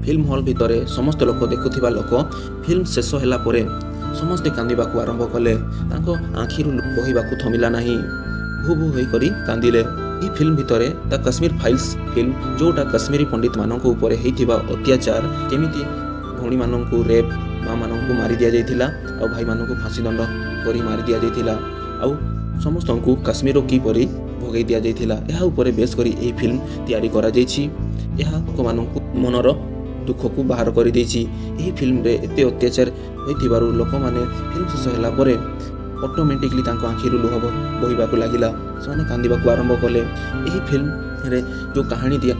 Film hall ଭିତରେ ସମସ୍ତ ଲୋକ, ଦେଖୁଥିବା ଲୋକ, ଫିଲ୍ମ ଶେଷ ହେଲା ପରେ ସମସ୍ତେ କାନ୍ଦିବାକୁ ଆରମ୍ଭ କଲେ। ତାଙ୍କ ଆଖିରୁ ବହିବାକୁ ଥମିଲା ନାହିଁ, ଭୁ ଭୁ ହୋଇକରି କାନ୍ଦିଲେ। ଏହି ଫିଲ୍ମ ଭିତରେ ଦ କାଶ୍ମୀର ଫାଇଲ୍ସ ଫିଲ୍ମ, ଯେଉଁଟା କାଶ୍ମୀରୀ ପଣ୍ଡିତମାନଙ୍କ ଉପରେ ହେଇଥିବା ଅତ୍ୟାଚାର, କେମିତି ଭଉଣୀମାନଙ୍କୁ ରେପ୍, ମାଆମାନଙ୍କୁ ମାରି ଦିଆଯାଇଥିଲା ଆଉ ଭାଇମାନଙ୍କୁ ଫାଶୀ ଦଣ୍ଡ କରି ମାରି ଦିଆଯାଇଥିଲା ଆଉ ସମସ୍ତଙ୍କୁ କାଶ୍ମୀରରୁ କିପରି ଭଗାଇ ଦିଆଯାଇଥିଲା, ଏହା ଉପରେ ବେସ୍ କରି ଏହି ଫିଲ୍ମ ତିଆରି କରାଯାଇଛି। ଏହା ଲୋକମାନଙ୍କୁ ମନର ଦୁଃଖକୁ ବାହାର କରିଦେଇଛି। ଏହି ଫିଲ୍ମରେ ଏତେ ଅତ୍ୟାଚାର ହୋଇଥିବାରୁ ଲୋକମାନେ ଫିଲ୍ମ ଶେଷ ହେଲା ପରେ ଅଟୋମେଟିକଲି ତାଙ୍କ ଆଖିରୁ ଲୁହ ବୋହିବାକୁ ଲାଗିଲା। ସେମାନେ କାନ୍ଦିବାକୁ ଆରମ୍ଭ କଲେ। ଏହି ଫିଲ୍ମରେ ଯେଉଁ କାହାଣୀ ଦିଆ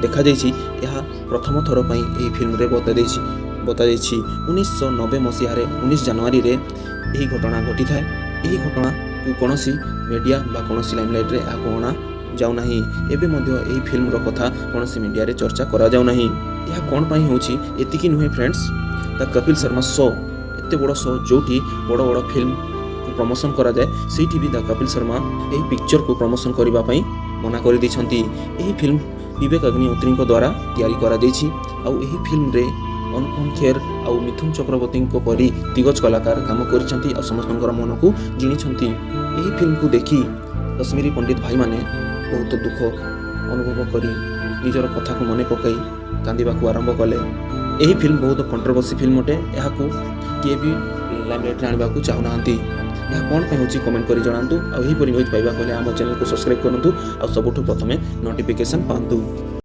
ଦେଖାଯାଇଛି, ଏହା ପ୍ରଥମ ଥର ପାଇଁ ଏହି ଫିଲ୍ମରେ ବତାଯାଇଛି। 1990 ମସିହାରେ 19 ଜାନୁଆରୀରେ ଏହି ଘଟଣା ଘଟିଥାଏ। ଏହି ଘଟଣାକୁ କୌଣସି ମିଡ଼ିଆ ବା କୌଣସି ଲାଇମଲାଇଟ୍ରେ ଏହାକୁ ଅଣା ଯାଉନାହିଁ। ଏବେ ମଧ୍ୟ ଏହି ଫିଲ୍ମର କଥା କୌଣସି ମିଡ଼ିଆରେ ଚର୍ଚ୍ଚା କରାଯାଉନାହିଁ। ଏହା କ'ଣ ପାଇଁ ହେଉଛି? ଏତିକି ନୁହେଁ ଫ୍ରେଣ୍ଡସ୍, ଦ କପିଲ ଶର୍ମା ଶୋ, ଏତେ ବଡ଼ ଶୋ, ଯେଉଁଠି ବଡ଼ ବଡ଼ ଫିଲ୍ମକୁ ପ୍ରମୋସନ୍ କରାଯାଏ, ସେଇଠି ବି ଦ କପିଲ ଶର୍ମା ଏହି ପିକ୍ଚରକୁ ପ୍ରମୋସନ୍ କରିବା ପାଇଁ ମନା କରିଦେଇଛନ୍ତି। ଏହି ଫିଲ୍ମ ବିବେକ ଅଗ୍ନିହୋତ୍ରୀଙ୍କ ଦ୍ୱାରା ତିଆରି କରାଯାଇଛି ଆଉ ଏହି ଫିଲ୍ମରେ ଅନୁପମ ଖେର ଆଉ ମିଥୁନ ଚକ୍ରବର୍ତ୍ତୀଙ୍କ ପରି ଦିଗ୍ଗଜ କଳାକାର କାମ କରିଛନ୍ତି ଆଉ ସମସ୍ତଙ୍କର ମନକୁ ଜିଣିଛନ୍ତି। ଏହି ଫିଲ୍ମକୁ ଦେଖି କଶ୍ମୀରୀ ପଣ୍ଡିତ ଭାଇମାନେ ବହୁତ ଦୁଃଖ ଅନୁଭବ କରି ନିଜର କଥାକୁ ମନେ ପକାଇ କାନ୍ଦିବାକୁ ଆରମ୍ଭ କଲେ। ଏହି ଫିଲ୍ମ ବହୁତ କଣ୍ଟ୍ରୋଭର୍ସି ଫିଲ୍ମ ଅଟେ। ଏହାକୁ କିଏ ବି ଲାଇମଲାଇଟ୍ରେ ଆଣିବାକୁ ଚାହୁଁନାହାନ୍ତି। ଏହା କ'ଣ ପାଇଁ ହେଉଛି, କମେଣ୍ଟ କରି ଜଣାନ୍ତୁ। ଆଉ ଏହିପରି ନ୍ୟୁଜ୍ ପାଇବାକୁ ହେଲେ ଆମ ଚ୍ୟାନେଲକୁ ସବସ୍କ୍ରାଇବ୍ କରନ୍ତୁ ଆଉ ସବୁଠୁ ପ୍ରଥମେ ନୋଟିଫିକେସନ୍ ପାଆନ୍ତୁ।